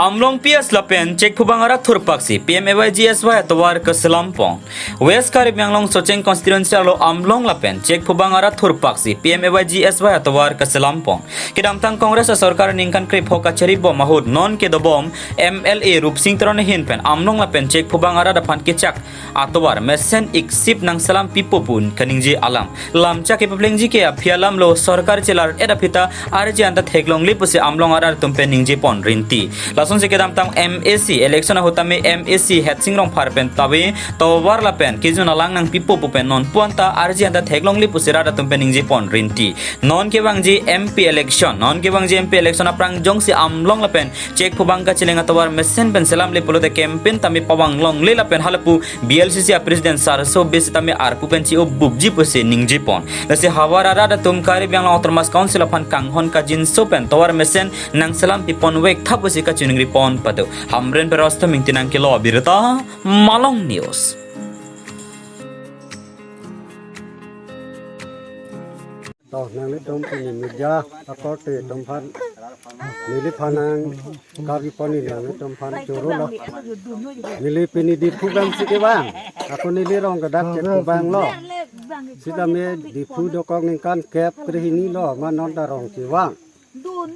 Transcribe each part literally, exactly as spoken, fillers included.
Amlong P S lapen Chekphubang arat thurpaksi P M A Y G S Y atovar keselam pon. West Karbi Anglong Socheng constituency arlo Amlong lapen Chekphubang arat thurpaksi P M A Y G S Y atovar keselam pon. Kedamtang Congress asorkar ningkan krepho kachari bom ahut non kedobom M L A Rupsing Teron ahin pen Amlong lapen Chekphubang arat aphan kechak atovar mesen iksip nangselam pipo pu kaningje alam. Lamchak kepaplengji ke aphi alam lo, sorkar chelar-et aphi ta arje anta theklongle pusi Amlong arat atum pen ningje pon rinti. Lasonsi kedamtang M A C election ahut tame M A C Headsing Rongphar pen tave tovar lapen kejun alang nangpipo pu pen non puan ta arje anta theklongle pusi rat atum pen ningje pon rinti. Non kevangji M P election, non kevangji M P election aphrang jongsi Amlong lapen Chekphubang kacheleng atovar mesen pen selamle pulote campaign tame pavanglongle lapen halapu B L C C a president sarso besi tame arpu pen chi-o bupji pusi ningje pon. Lasi havar arat atum Karbi Anglong Autonomous Council aphan kanghon kajinso pen tovar mesen nangselam pipon vek tha pusi kachiningri pon pado. Hamren Peros Toming Tinang kelo abirta Malong News. To nanglitum pini media akorte atum aphan neliphan nangkarbi pon, nanglitum aphan choro lo. Neli pini Diphu bangsi kevang. Ako neli rong ke dak Chekphubang lo. Sitame Diphu dokok ningkan kep krehini lo, ma non ta rong kevang.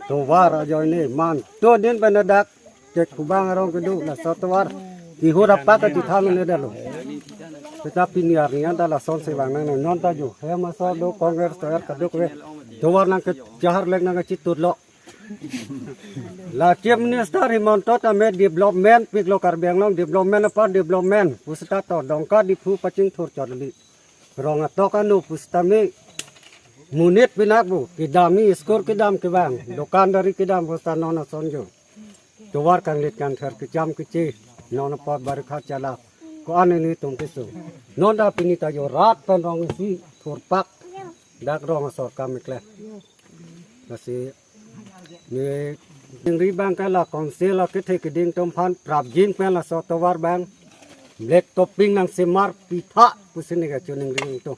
Tovar ajoine man to din pen dak Chekphubang arong kedo, laso tovar kehur apak kachethang ne dalo. Seta pini arni anta lasonsi vang nang non ta jo. Hem asor do Congress tovar kaduk ve. Tovar nangkechahar lek nangkechitut lo. La Chief Minister Himanta tame development piklo, Karbi Anglong development apar development. Pusita to Dongka Diphu pachingthur chotli. Rong atok anu pusitame monit pinak pu kedam, ni school kedam kevang, dokandari kedam pusita non ason jo. Tovar kanglit kangther kecham keche, non apot barikha chala. Ko-an nelitum piso. Non ta pini ta jo rat pen rong isi thurpak dak rong asor kam ikle. Lasi ne ningri abang ke la council akethe keding atum aphan prapjin pen laso tovar abang black topping nangsemar pitha pusi ne kachiningri atum.